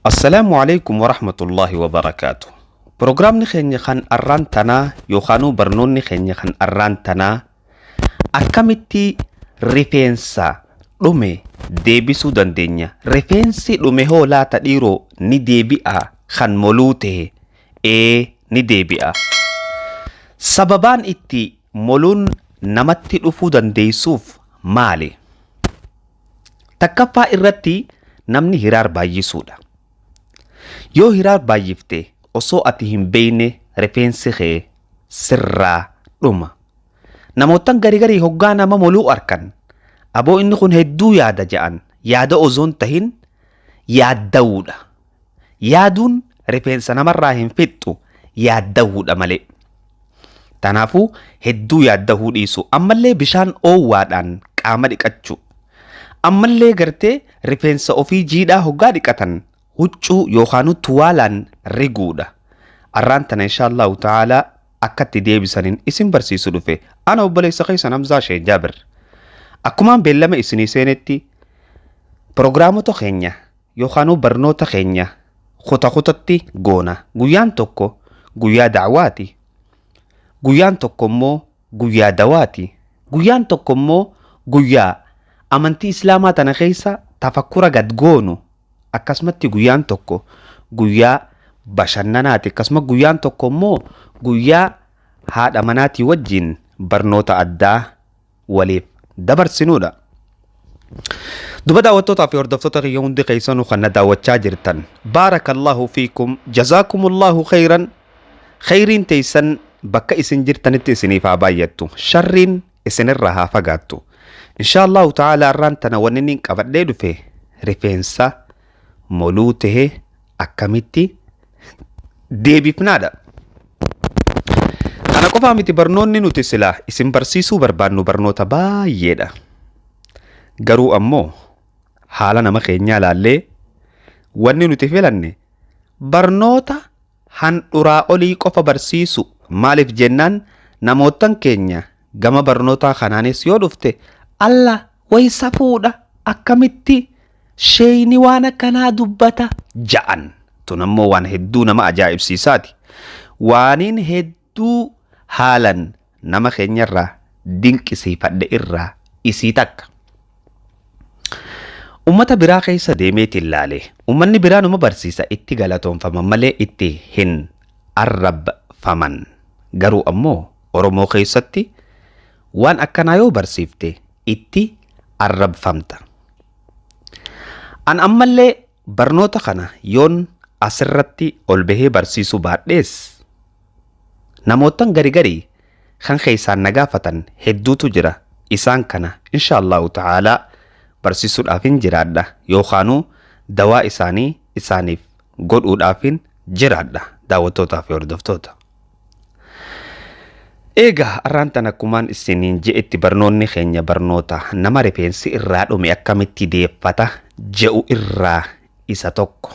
Assalaamu alaikum warahmatullaahi wabarakaatu. Prograamni keenya kan arraan tanaa yookaanuu barnoonni keenya kan arraan tanaa akkamitti rifeensa dhume deebisuu dandeenya? Rifeensi dhume hoo laata dhiiroo ni deebi'a kan moluu ta'e? Ee, ni deebi'a. Sababaan itti moluun namatti dhufuu dandeessuuf maali? Takkaffaa irratti namni hiraar baay'isuudha. Yoo hiraar baay'ifte osoo ati hin beekne rifeensi kee sirraa dhuma. Namoottan gari garii hoggaa nama moluu arkan aboo inni kun hedduu yaada ja'an, yaada osoo hin tahin yaadda'uudha. Yaaduun rifeensa namarraa hin fixxu, yaadda'uudha malee. Tanaafuu hedduu yaaddahuu dhiisu. Ammallee bishaan oowwaadhaan qaama dhiqachuu. Ammallee gartee rifeensa ofii jiidhaa hoggaa dhiqatan huccuu yookaanuu tuwaalaan riguudha. Arraan tana insha Allahu ta'aalaa akkatti deebisaniin isin barsiisu dhufe. Ana obboleessa keessan Hamzaa Sheekh Jaabir. Akkumaan beellama isinii seenetti pirogiraamota keenya yookaanuu barnoota keenya kuta kutatti goona. Guyyaan tokko guyyaa da'waati. Guyyaan tokko immoo guyyaa dawaati. Guyyaan tokko immoo guyyaa amantii Islaamaa tana keessa tafakkura gad goonu. Akkasumatti guyyaan tokko guyyaa bashannanaati. Akkasuma guyyaan tokko immoo guyyaa haadha manaatii wajjin barnoota addaa waliif dabarsinuudha. Duba daawwattootaa fi hordoftoota kiyya hundi keessanuu kan na daawwachaa jirtan. Baarakallahu fiikum, jazaakumullahu khayran. Khayriin teessan bakka isin jirtanitti isiniif haa baay'attu. Sharriin isinirraa haa fagaattu. Insha Allahu ta'ala arraan tana wanni inni qabadhee dhufe rifeensa moluu tahe akkamitti deebifnaadha. Kana qofaa miti, barnoonni nuti silaa isin barsiisuu barbaannu barnoota baay'eedha. Garuu ammoo haala nama keenyaa laallee wanni nuti filanne barnoota handhuraa olii qofa barsiisu. Maaliif jennaan namoottan keenya gama barnootaa kanaanis yoo dhufte alla way safuudha, akkamitti sheeyni waan akkanaa dubbata ja'an. Tun ammoo waan hedduu nama ajaa'ibsiisaati. Waaniin hedduu haalan nama keenyarraa dinqisiifadhe irraa isii takka. Ummata biraa keessa deemeetiin laale. Ummanni biraa numa barsiisa, itti galatoonfaman malee itti hin arrabfaman. Garuu ammoo Oromoo keessatti waan akkanaa yoo barsiifte itti arrabfamta. An ammallee barnoota kana yoon asirratti ol bahee barsiisuu baadhees namoottan gari gari kan keessaan na gaafatan hedduutu jira. Isaan kana insha Allahu ta'aalaa barsiisuudhaaf hin jiraadha yookaanuu dawaa isaanii isaaniif godhuudhaaf hin jiraadha daawwattootaa fi hordoftoota. Egaa arraan tana akkumaan isiniin je'etti barnoonni keenya barnoota nama rifeensi irraa dhume akkamitti deeffata je'u irraa isa tokko.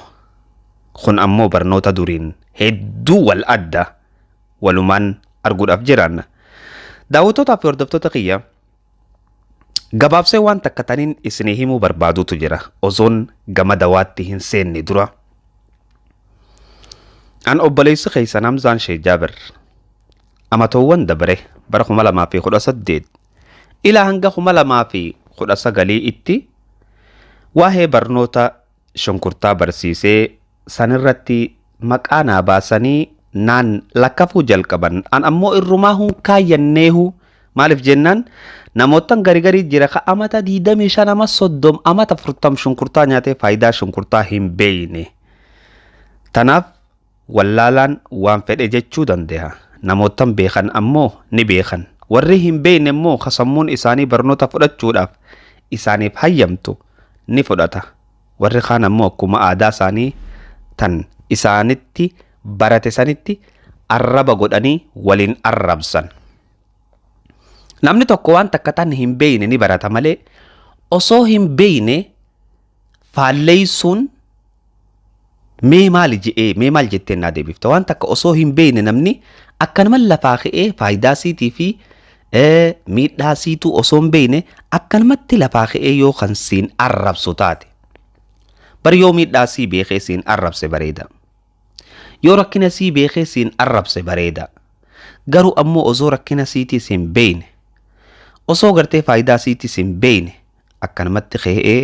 Kun ammoo barnoota duriin hedduu wal adda walumaan arguudhaaf jiraanna. Daawwattootaa fi hordoftoota kiyya, gabaabsee waan takka taniin isinii himuu barbaadutu jira osoon gama dawaatti hin seenne dura. An obboleessi keessan Hamzaan Sheekh Jaabir amatoowwan dabre bara 2018 ilaa hanga 2019 itti waa'ee barnoota shunkurtaa barsiisee sanirratti maqaa naa baasanii naan lakkafuu jalqaban. An ammoo irrumaa hun kaayyanneehu. Maaliif jennaan namoottan gari garii jira ka amata 25, ama 30, amata 40 shunkurtaa nyaatee faayidaa shunkurtaa hin beeyne. Tanaaf wallaalaan waan fedhe jechuu dandeha. Namoottan beekan ammoo ni beekan. Warri hin beekne immoo ka sammuun isaanii barnoota fudhachuudhaaf isaaniif hayyamtu ni fudhata. Warri kaan ammoo akkuma aadaa isaanii tan isaanitti barate sanitti arraba godhanii waliin arrabsan. Namni tokko waan takka tan hin beekne ni barata malee osoo hin beekne faalleessuun mee maali je'ee mee maal jettee naa deebifta? Waan takka osoo hin beekne namni akkanuma lafaa ka'ee faayidaa siitii fi miidhaa siituu osoo hin beekne akkanumatti lafaa ka'ee yoo kan siin arrabsu taate. Bar yoo miidhaa sii beekee siin arrabse bareeda. Yoo rakkina sii beekee siin arrabse bareeda. Garuu ammoo osoo rakkina siitiis hin beeyne, osoo gartee faayidaa siitiis hin beeyne, akkanumatti ka'ee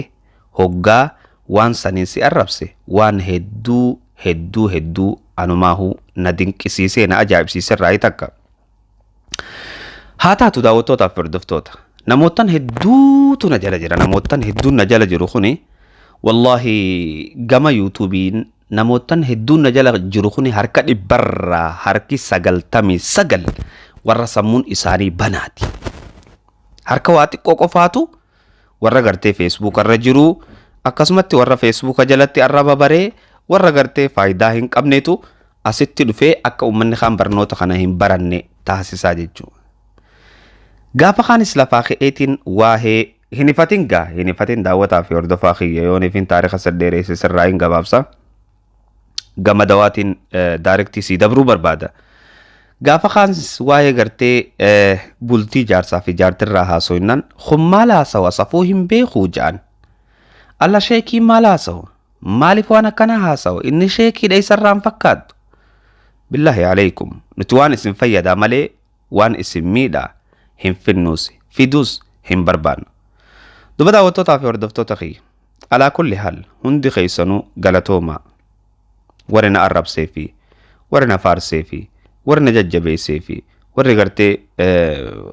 hoggaa waan saniin si arrabse, waan hedduu hedduu hedduu anumaahuu na dinqisiisee na ajaa'ibsiise irraa takka. Haa taatu, daawwattootaaf hordoftoota, namoottan hedduutu na jala jira. Namoottan hedduun na jala jiru kuni, wallaahi, gama yuutuubiin namoottan hedduun na jala jiru kuni harka dhibbarraa harki 99 warra sammuun isaanii banaati. Harka waa xiqqoo qofaatu warra gartee feesbuuka irra jiru, akkasumatti warra feesbuuka jalatti arraba baree, warra gartee faayidaa hin qabnetu asitti dhufee akka uummanni kaan barnoota kana hin baranne taasisaa jechuudha. Gaafa kaanis lafaa ka'eetiin waa'ee hin ifatin gaa, hin ifatin, daawwataa fi hordofaa kiyya, yoon ifin taarika saddeereesse sirraa hin gabaabsa. Gama dawaatiin direct sii dabruu barbaada. Gaafa kaanis waa'ee gartee bultii jaarsaa fi jaartirraa haasoinnan, kun maal haasawa, safuu hin beekuu ja'an. Alla, sheekii maal haasawa? Maaliif waan akkana haasawa? Inni sheekiidha, isarraan fakkaattu. Billaahi alaykum, nuti waan isin fayyadaa malee waan isin miidhaa hin finnuus, fiduus hin barbaannu. Duba daawwattootaa fi hordoftoota kiyya, alaa kulli haal hundi keessanuu galatoomaa. Warri na arrabsee fi warri na faarsee fi warri na jajjabeessee fi warri gartee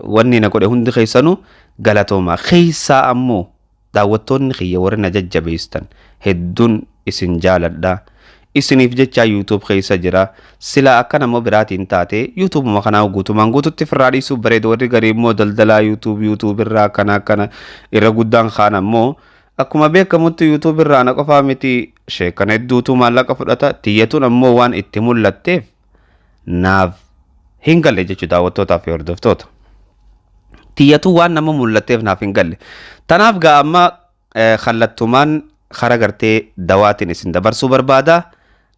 wanni na godhe hundi keessanuu galatoomaa. Keessaa ammoo daawwattoonni kiyya warri na jajjabeessan hedduun isin jaaladha. Isiniif jecha YouTube keessa jira. Sila akka nama biraatiin taate yuutuubuma kanaa guutumaan guututti firraa dhiisuuf bareeda. Warri garii immoo daldalaa YouTube YouTube irraa akkana akkana, irra guddaan kaan ammoo akkuma beekamutti YouTube irraa na qofaa miti, sheekan hedduutu maallaqa fudhata. Tiyyatuun ammoo waan itti mul'atteef naaf hin galle jechuudha, daawwattootaa fi hordoftoota. Tiyyatu waan nama mul'atteef naaf hin galle. Tanaaf gaa amma kallattumaan kara gartee dawaatiin isin dabarsuu barbaada.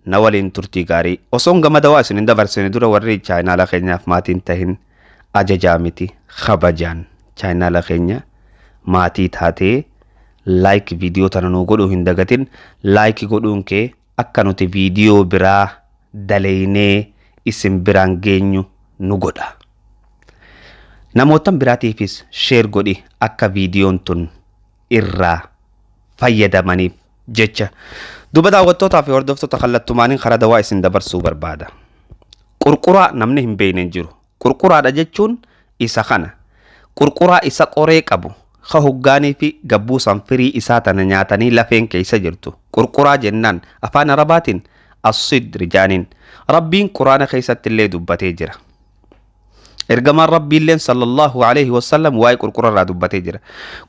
Na waliin turtii gaarii. Osoon gama dawaa isin hin dabarsine dura, warri chaayinaala keenyaaf maatiin tahin, ajajaa miti, kabajaan chaayinaala keenya maatii taatee like viidiyoo tana nuu godhuu hin dagatin. Like godhuun kee akka nuti viidiyoo biraa daleynee isin biraan geenyu nu godha. Namootan biraatiifis share godhi akka viidiyoon tun irraa fayyadamaniif jecha. Duba daawwattootaa fi hordoftoota, kallattumaaniin karaa dawaa isin dabarsuu barbaada. Qurquraa namni hin beekne hin jiru. Qurquraadha jechuun isa kana. Qurquraa isa qoree qabu, ka hoggaanii fi gabbuu san firii isaa tana nyaatanii lafeen keessa jirtu. Qurquraa jennaan afaan Arabaatiin as-sidri jaaniin. Rabbiin Quraana keessatti illee dubbatee jira. Ergamaan Rabbiilleen sallallahu alaihi wasallam waa'ee qurqura irraa dubbatee jira.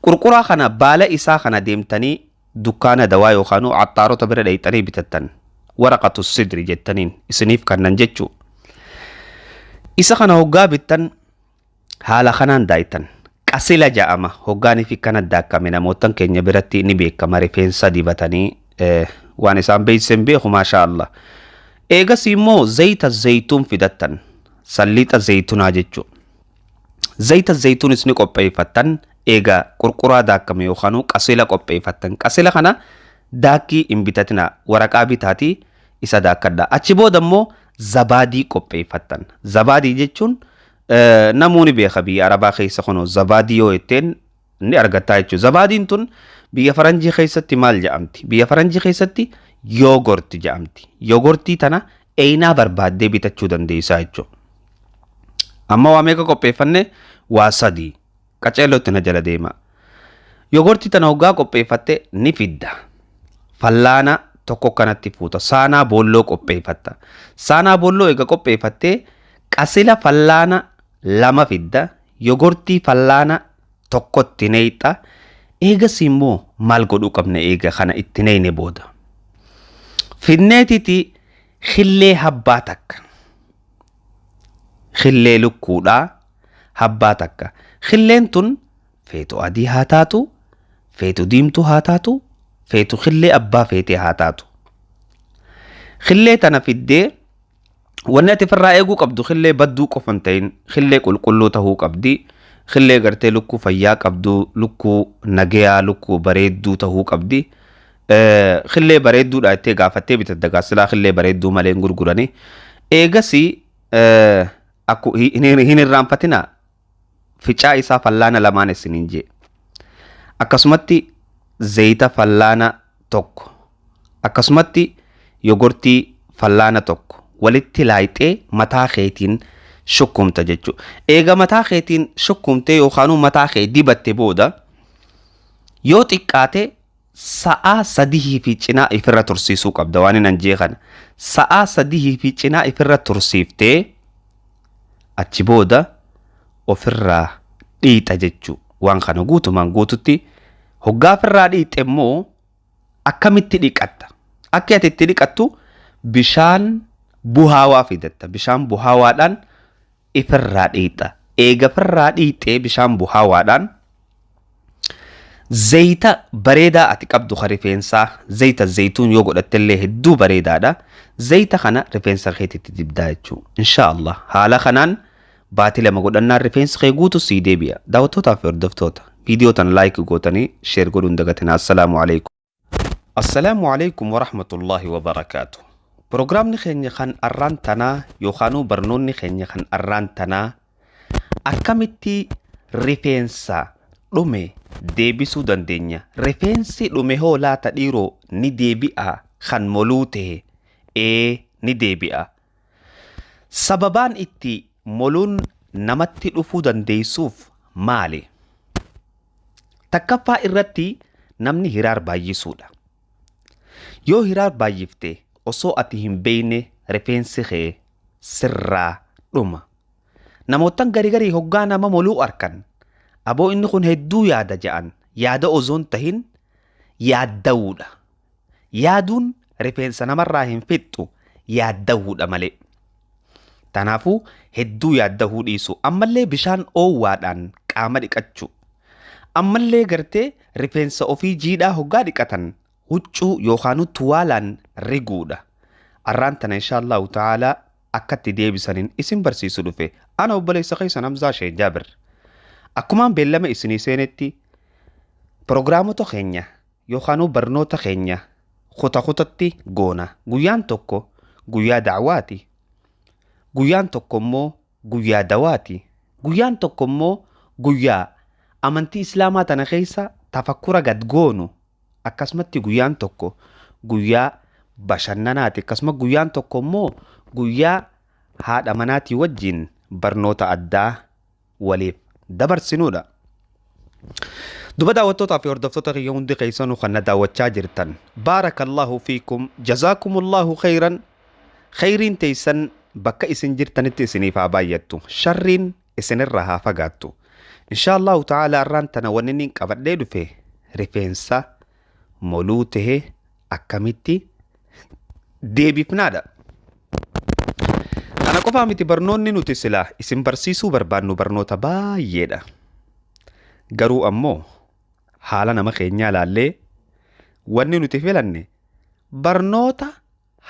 Qurquraa kana baala isaa kana deemtanii dukkaana dawaa yookaan axxaarota bira dhayxanii bitattan. Waraqatu sidri jettaniin isiniif kannan jechuu. Isa kana hoggaa bittan haala kanaan daaytan. Qasila ja'ama, hoggaanii fi kana daakkame namootan keenya biratti ni beekama, rifeensa dibatanii waan isaan beeysen beeku, maashaa Allah. Eegas immoo zayita zayituun fidattan, salliixa zaytunaa jechuu. Zayita zayituunis ni qopheeffattan. Eega qurquraa daakkame yookaan qasila qopheeffattan. Qasila kana daakkii hin bitatina, waraqaa bitaatii isa daakkadha. Achi booda immoo zabaadii qopheeffattan. Zabaadii jechuun namoonni beeka, biyya Arabaa keessa kunoo zabaadii yoo jetteen ni argattaa jechuudha. Zabaadiin tun biyya faranjii keessatti maal jedhamti? Biyya faranjii keessatti yogurt jedhamti. Yogurtii tana eenaa barbaaddee bitachuu dandeessaa jechuudha. Amma waa meeqa qopheeffanne? Waa sadii. Qaceellootti na jala deema. Yogurtii tana hoggaa qopheeffatte ni fidda. Fallaana tokko kanatti fuuta. Saanaa boolloo qopheeffatta. Saanaa boolloo eega qopheeffattee qasila fallaana 2 fidda. Yogurtii fallaana tokkotti neeyxa. Eegas immoo maal godhuu qabna eega kana itti neeyne booda? Finneetiti xillee habbaa takka. Xillee lukkuudhaa habbaa takka. Xilleen tun feetu adii haa taatu, feetu diimtuu haa taatu, feetu xillee abbaa feetee haa taatu. Xillee tana fiddee, wanni ati ofirraa eeguu qabdu xillee badduu qofa hin ta'in, xillee qulqulluu tahuu qabdi. Xillee gartee lukkuu fayyaa qabdu, lukkuu nagayaa, lukkuu bareedduu tahuu qabdi. Khillee bareedduudha jettee gaafattee bitatta gaasilaa khillee bareedduu malee hin gurgurani. Eegasii hin irraanfatinaa ficaa isaa fallaana lamaan isiniin jee. Akkasumatti zayita fallaana tokko. Akkasumatti yogurtii fallaana tokko walitti laayixee mataa keetiin shukkumta jechuudha. Eega mataa keetiin shukkumtee yookaan mataa kee dibatte booda yoo xiqqaate sa'aa 3 fi cinaa ifirra tursiisuu qabda waan hin anjee kana. Sa'aa 3 fi cinaa ifirra tursiiftee achi booda ofirraa dhiixa jechuudha. Waan kana guutumaan guututti hoggaa ofirraa dhiixe immoo akkamitti dhiqatta? Akka ati itti dhiqattu bishaan buhaawaa fidatta. Bishaan buhaawaadhaan ifirraa dhiixa. Eega ofirraa dhiixee bishaan buhaawaadhaan zayita bareedaa ati qabdu ka rifeensaa zayita zayituun yoo godhattellee hedduu bareedaadha. Zayita kana rifeensa keetitti dibdaa jechuudha. Insha Allah haala kanaan baatii 2 godhannaan rifeensi kee guutu sii deebi'a. Daawwattootaa fi hordoftoota viidiyoo tana like gootanii share godhuun dagatina. Assalaamu alaikum. Assalaamu alaikum warahmatullahi wabarakaatu. Proogiraamni keenya kan arraan tanaa yookaanuu barnoonni keenya kan arraan tanaa akkamitti rifeensa dhume deebisuu dandeenya? Rifeensi dhume hoo laata dhiiroo ni deebi'a kan moluu ta'e? Ee ni deebi'a. Sababaan itti moluun namatti dhufuu dandeessuuf maali? Takkaffaa irratti namni hiraar baay'isuudha. Yoo hiraar baay'ifte osoo ati hin beekne rifeensi kee sirraa dhuma. Namoottan garii garii hoggaa nama moluu arkan aboo inni kun hedduu yaada ja'an yaada osoon tahin yaadda'uudha. Yaaduun rifeensa namarraa hin fixxu yaadda'uudha malee. Kanaafuu hedduu yaadda'uu dhiisu. Ammallee bishaan oowwaadhaan qaama dhiqachuu. Ammallee gartee rifeensa ofii jiidhaa hoggaa dhiqatan huccuu yookaan tuwaalaan riguudha. Arraan tana insha Allahu ta'aalaa akkatti deebisaniin isin barsiisu dhufe. Ana obboleessa keessan Hamzaa Sheekh Jaabir. Akkumaan beellama isinii seenetti piroogiraamota keenya yookaan barnoota keenya kuta kutatti goona. Guyyaan tokko guyyaa da'waati. Guyyaan tokko immoo guyyaa dawaati. Guyyaan tokko immoo guyyaa amantii Islaamaa tana keessa tafakkura gad goonu. Akkasumatti guyyaan tokko guyyaa bashannanaati. Akkasuma guyyaan tokko immoo guyyaa haadha manaatii wajjin barnoota addaa waliif dabarsinuudha. Duba daawwattootaa fi hordoftoota kiyya hundi keessanuu kan na daawwachaa jirtan. Baarakallahu fiikum jazaakumullahu khayran. Khayriin teessan bakka isin jirtanitti isiniif haa baay'attu. Sharriin isinirraa haa fagaattu. Insha Allahu ta'ala arraan tana wanni inni qabadhee dhufe rifeensa moluu tahe akkamitti deebifnaadha. Kana qofaa miti barnoonni nuti silaa isin barsiisuu barbaannu barnoota baay'eedha. Garuu ammoo haala nama keenyaa ilaallee wanni nuti filanne barnoota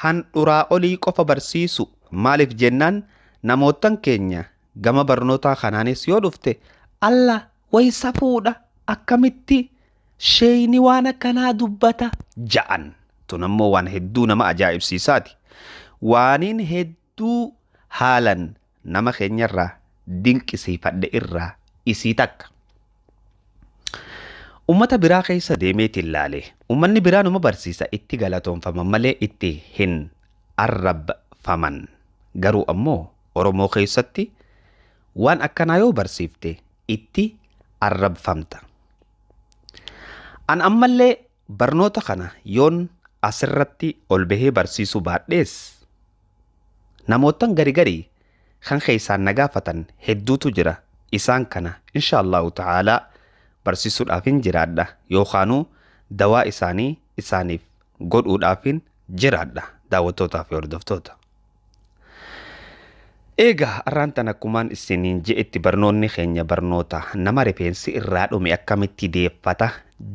handhuraa olii qofa barsiisu. Maaliif jennaan namoottan keenya gama barnootaa kanaanis yoo dhufte alla wayi safuudha akkamitti sheeyni waan akkanaa dubbata ja'an. Tun ammoo waan hedduu nama ajaa'ibsiisaati. Waaniin hedduu haalan nama keenyarraa dinqisiifadhe irraa isii takka. Ummata biraa keessa deemeetiin ilaale. Ummanni biraa numa barsiisa itti galatoonfaman malee itti hin arrabfaman. Garuu ammoo Oromoo keessatti waan akkanaa yoo barsiifte itti arrabfamta. An ammallee barnoota kana yoon asirratti ol bahee barsiisuu baadhees namoottan gari garii kan keessaan na gaafatan hedduutu jira. Isaan kana insha Allahu ta'aalaa barsiisuudhaaf hin jiraadha yookaanuu dawaa isaanii isaaniif godhuudhaaf hin jiraadha daawwattootaa fi hordoftoota. Egaa arraan tana akkumaan isiniin je'etti barnoonni keenya barnoota nama rifeensi irraa dhume akkamitti deeffata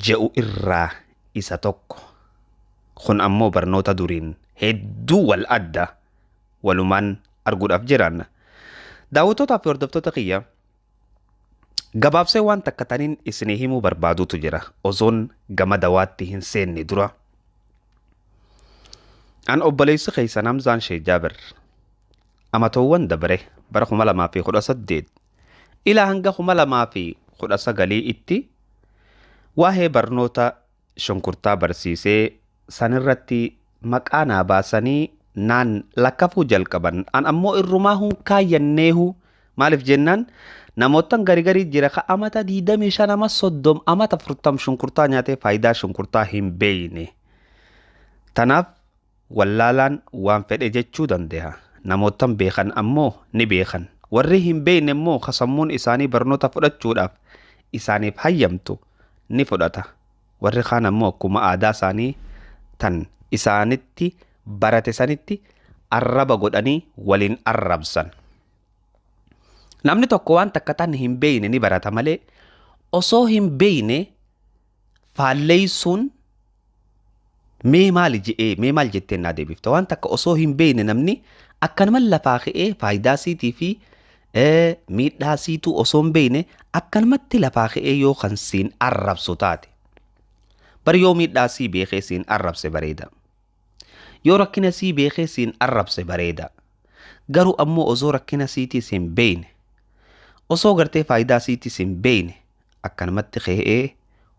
je'u irraa isa tokko. Kun ammoo barnoota duriin hedduu wal adda walumaan arguudhaaf jiraanna. Daawwattootaa fi hordoftoota kiyya gabaabsee waan takka taniin isinii himuu barbaadutu jira osoon gama dawaatti hin seenne dura. An obboleessi keessan Hamzaan Sheek Jaabir amatoowwan dabre bara 2018 ilaa hanga 2019 itti waa'ee barnoota shunkurtaa barsiisee sanirratti maqaa naa baasanii naan lakkafuu jalqaban. An ammoo irrumaa hun kaayyanneehu maaliif jennaan namoottan gari jira ka amata 25 ama 30 amata 40 shunkurtaa nyaatee faayidaa shunkurtaa hin beeyne. Tanaaf wallaalaan waan fedhe jechuu dandeha. Namoottan beekan ammoo ni beekan. Warri hin beekne immoo ka sammuun isaanii barnoota fudhachuudhaaf isaaniif hayyamtu ni fudhata. Warri kaan ammoo akkuma aadaa isaanii tan isaanitti barate sanitti arraba godhanii waliin arrabsan. Namni tokko waan takka tan hin beekne ni barata malee osoo hin beekne faalleessuun mee maali je'ee mee maal jettee naa deebifta. Waan takka osoo hin beekne namni akkanuma lafaa ka'ee faayidaa siitii fi miidhaa siituu osoo hin beekne akkanumatti lafaa ka'ee yoo kan siin arrabsu taate. Bari yoo miidhaa sii beekee siin arrabse bareeda. Yoo rakkina sii beekee siin arrabse bareeda. Garuu ammoo osoo rakkina siitiis hin beekne osoo gartee faayidaa siitiis hin beekne akkanumatti ka'ee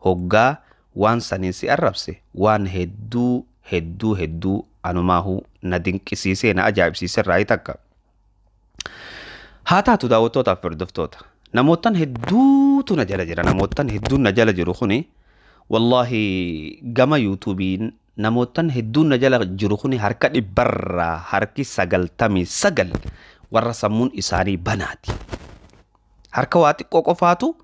hoggaa waan saniin si arrabse waan hedduu hedduu hedduu anumaahu na dinqisiisee na ajaa'ibsiise irraa takka. Haa taatu daawwattootaaf hordoftoota namoottan hedduutu na jala jira. Namoottan hedduun na jala jiru kuni wallaahi gama yuutuubiin namoottan hedduun na jala jiru kuni harka dhibbarraa harki 99 warra sammuun isaanii banaati. Harka waa xiqqoo qofaatu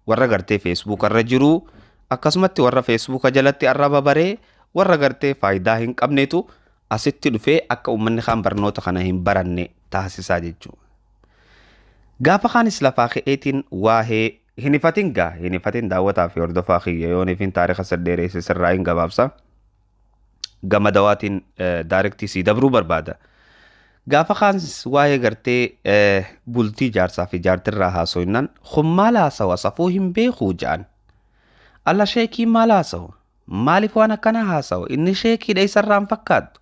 warra gartee feesbuuka irra jiru akkasumatti warra feesbuuka jalatti arraba baree warra gartee faayidaa hin qabnetu asitti dhufee akka uummanni kaan barnoota kana hin baranne taasisaa jechuudha. Gaafa kaanis lafaa ka'eetiin waa'ee hin ifatin gaa hin ifatin daawwataa fi hordofaa kiyya yoon ifin taarika saddeereesse sirraa hin gabaabsa. Gama dawaatiin daarektii sii dabruu barbaada. Gaafa kaanis waa'ee gartee bultii jaarsaa fi jaartirraa haaso'innaan kun maal haasawa safuu hin beekuu ja'an. Alla sheekii maal haasawa? Maaliif waan akkana haasawa? Inni sheekiidha isarraan fakkaattu.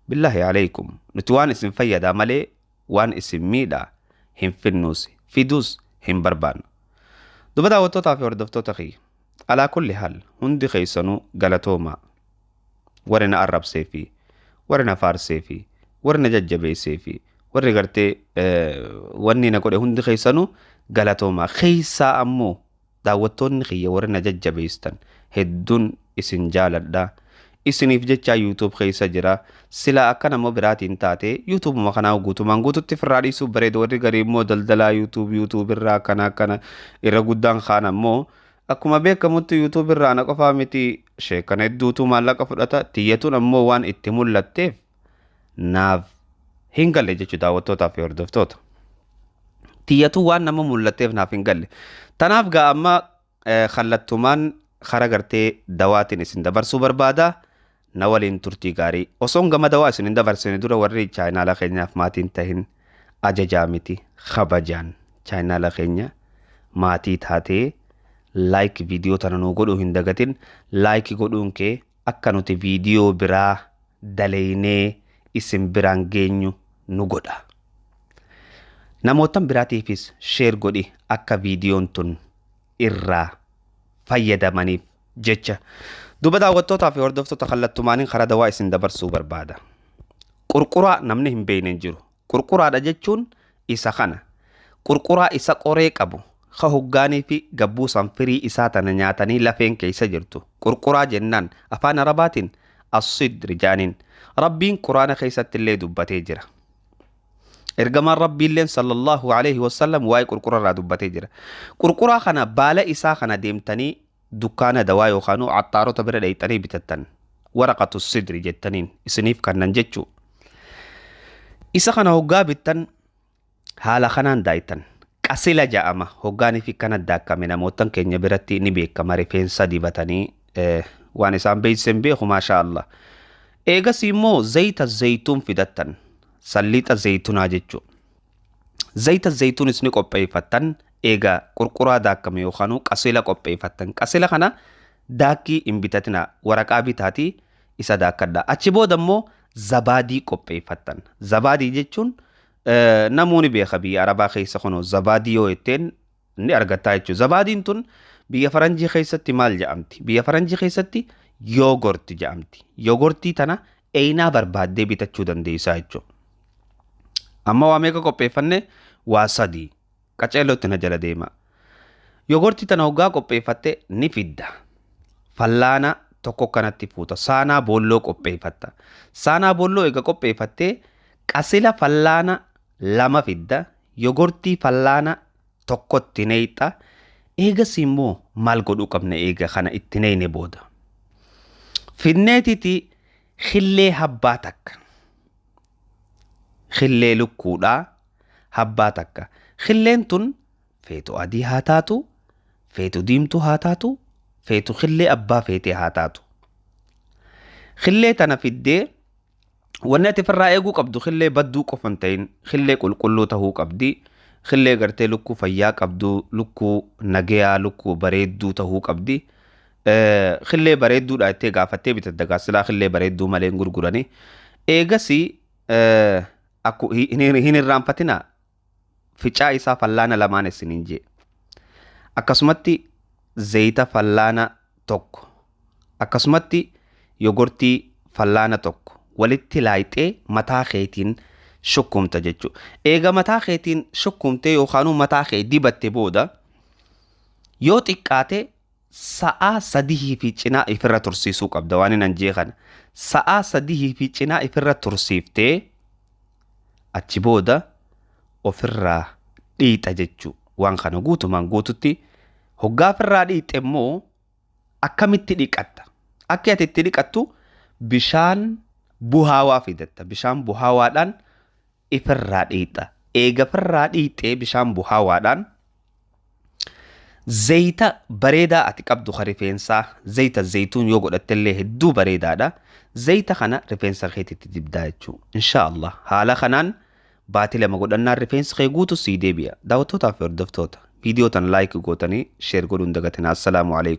Billaahi alaykum nuti waan isin fayyadaa malee waan isin miidhaa hin finnuus fiduus hin barbaannu. Duba daawwattootaa fi hordoftoota kiyya alaa kulli haal hundi keessanuu galatoomaa warri na arrabsee fi warri na faarsee fi warri na jajjabeessee fi warri gartee wanni na godhe hundi keessanuu galatoomaa. Keessaa ammoo daawwattoonni kiyya warri na jajjabeessan hedduun isin jaaladha. Isiniif jecha yuutuub keessa jira. Silaa akka nama biraatiin taate yuutuubuma kanaa guutumaan guututti firraa dhiisuuf bareeda. Warri garii immoo daldalaa yuutuub yuutuub irraa akkana akkana irra guddaan kaan ammoo akkuma beekamutti yuutuub irraa ana qofaa miti sheekana hedduutu maallaqa fudhata. Tiyyatuun ammoo waan itti mul'atteef naaf hin galle jechuudha daawwattootaa fi hordoftoota. Tiyyatuun waan nama mul'atteef naaf hin galle. Tanaaf gaa amma kallattumaan kara gartee dawaatiin isin dabarsuu barbaada. Na waliin turtii gaarii. Osoon gama dawaa isin hin dabarsine dura warri chaayinaala keenyaaf maatiin tahin ajajaa miti kabajaan chaayinaala keenya maatii taatee laayik viidiyoo tana nuu godhuu hin dagatin. Laayik godhuun kee akka nuti viidiyoo biraa daleynee isin biraan geenyu nu godha. Namoottan biraatiifis sheer godhi akka viidiyoon tun irraa fayyadamaniif jecha. Duba daawwattootaa fi hordoftoota kallattumaaniin karaa dawaa isin dabarsuu barbaada. Qurquraa namni hin beekne hin jiru. Qurquraadha jechuun isa kana. Qurquraa isa qoree qabu ka hoggaanii fi gabbuusan firii isaa tana nyaatanii lafeen keessa jirtu. Qurquraa jennaan afaan arabaatiin as-sidri jaaniin. Rabbiin quraana keessatti illee dubbatee jira. Ergamaan Rabbiilleen sallallahu alaihi wasallam waa'ee qurqurarraa dubbatee jira. Qurquraa kana baala isaa kana deemtanii dukkaana dawaa yookaan axxaarota bira dhayxanii bitattan. Waraqatu sidri jettaniin isiniif kannan jechuu. Isa kana hoggaa bittan haala kanaan daaytan. Qasila ja'ama hoggaanii fi kana daakkame namoottan keenya biratti ni beekama rifeensa dibatanii waan isaan beeysen beeku maashaa Allah. Eegas immoo zayita zayituun fidattan. Salliixa zayituunaa jechuudha. Zayita zayituunis ni qopheeffattan eega qurquraa daakkame yookaan qasila qopheeffattan. Qasila kana daakkii hin bitatina waraqaa bitaatii Isa daakkadha. Achi booda immoo zabaadii qopheeffattan. Zabaadii jechuun namoonni beeka biyya Arabaa keessa kunoo zabaadii yoo jetteen ni argattaa jechuudha. Zabaadiin tun biyya faranjii keessatti maal jedhamti? Biyya faranjii keessatti yoogorti jedhamti. Yoogortii tana eenaa barbaaddee bitachuu dandeessaa jechuudha. Amma waa meeqa qopheeffanne? Waa sadii. Qaceellootti na jala deema. Yoogortii tana hoggaa qopheeffatte ni fidda. Fallaana tokko kanatti fuuta. Saanaa boolloo qopheeffatta. Saanaa boolloo eega qopheeffattee qasila fallaana 2 fidda. Yoogortii fallaana tokkotti neexa. Eegas immoo maal godhuu qabna eega kana itti neeyne booda? Finneetiti xillee habbaa takka. Xillee lukkuudhaa habbaa takka. Xilleen tun feetu adii haa taatu, feetu diimtuu haa taatu, feetu xillee abbaa feetee haa taatu. Xillee tana fiddee wanni ati ofirraa eeguu qabdu xillee badduu qofa hin ta'in xillee qulqulluu tahuu qabdi. Xillee gartee lukkuu fayyaa qabdu, lukkuu nagayaa, lukkuu bareedduu tahuu qabdi. Xillee bareedduudha jettee gaafattee bitatta gaasilaa xillee bareedduu malee hin gurgurani. Eegasii hin irraanfatinaa ficaa isaa fallaana lamaan isiniin jee. Akkasumatti zayita fallaana tokko. Akkasumatti yogortii fallaana tokko walitti laayixee mataa keetiin shukkumta jechuudha. Eega mataa keetiin shukkumtee yookaan mataa kee dibatte booda yoo xiqqaate sa'aa 3 fi cinaa ifirra tursiisuu qabda waan hin anjee kana. Sa'aa 3 fi cinaa ifirra tursiiftee achi booda ofirraa dhiixa jechuudha. Waan kana guutumaan guututti hoggaa ofirraa dhiixe immoo akkamitti dhiqatta? Akka ati itti dhiqattu bishaan buhaawaa fidatta. Bishaan buhaawaadhaan ifirraa dhiixa. Eega ofirraa dhiixee bishaan buhaawaadhaan zayita bareedaa ati qabdu ka rifeensaa zayita zayituun yoo godhatte illee hedduu bareedaadha. Zayita kana rifeensa keetitti dibdaa jechuudha. Insha Allah haala kanaan baatii 2 godhannaan rifeensi kee guutu sii deebi'a. Daawwattootaa fi hordoftoota viidiyoo tan laayik gootanii sheer godhuun dagatina. Assalaamu alaikum.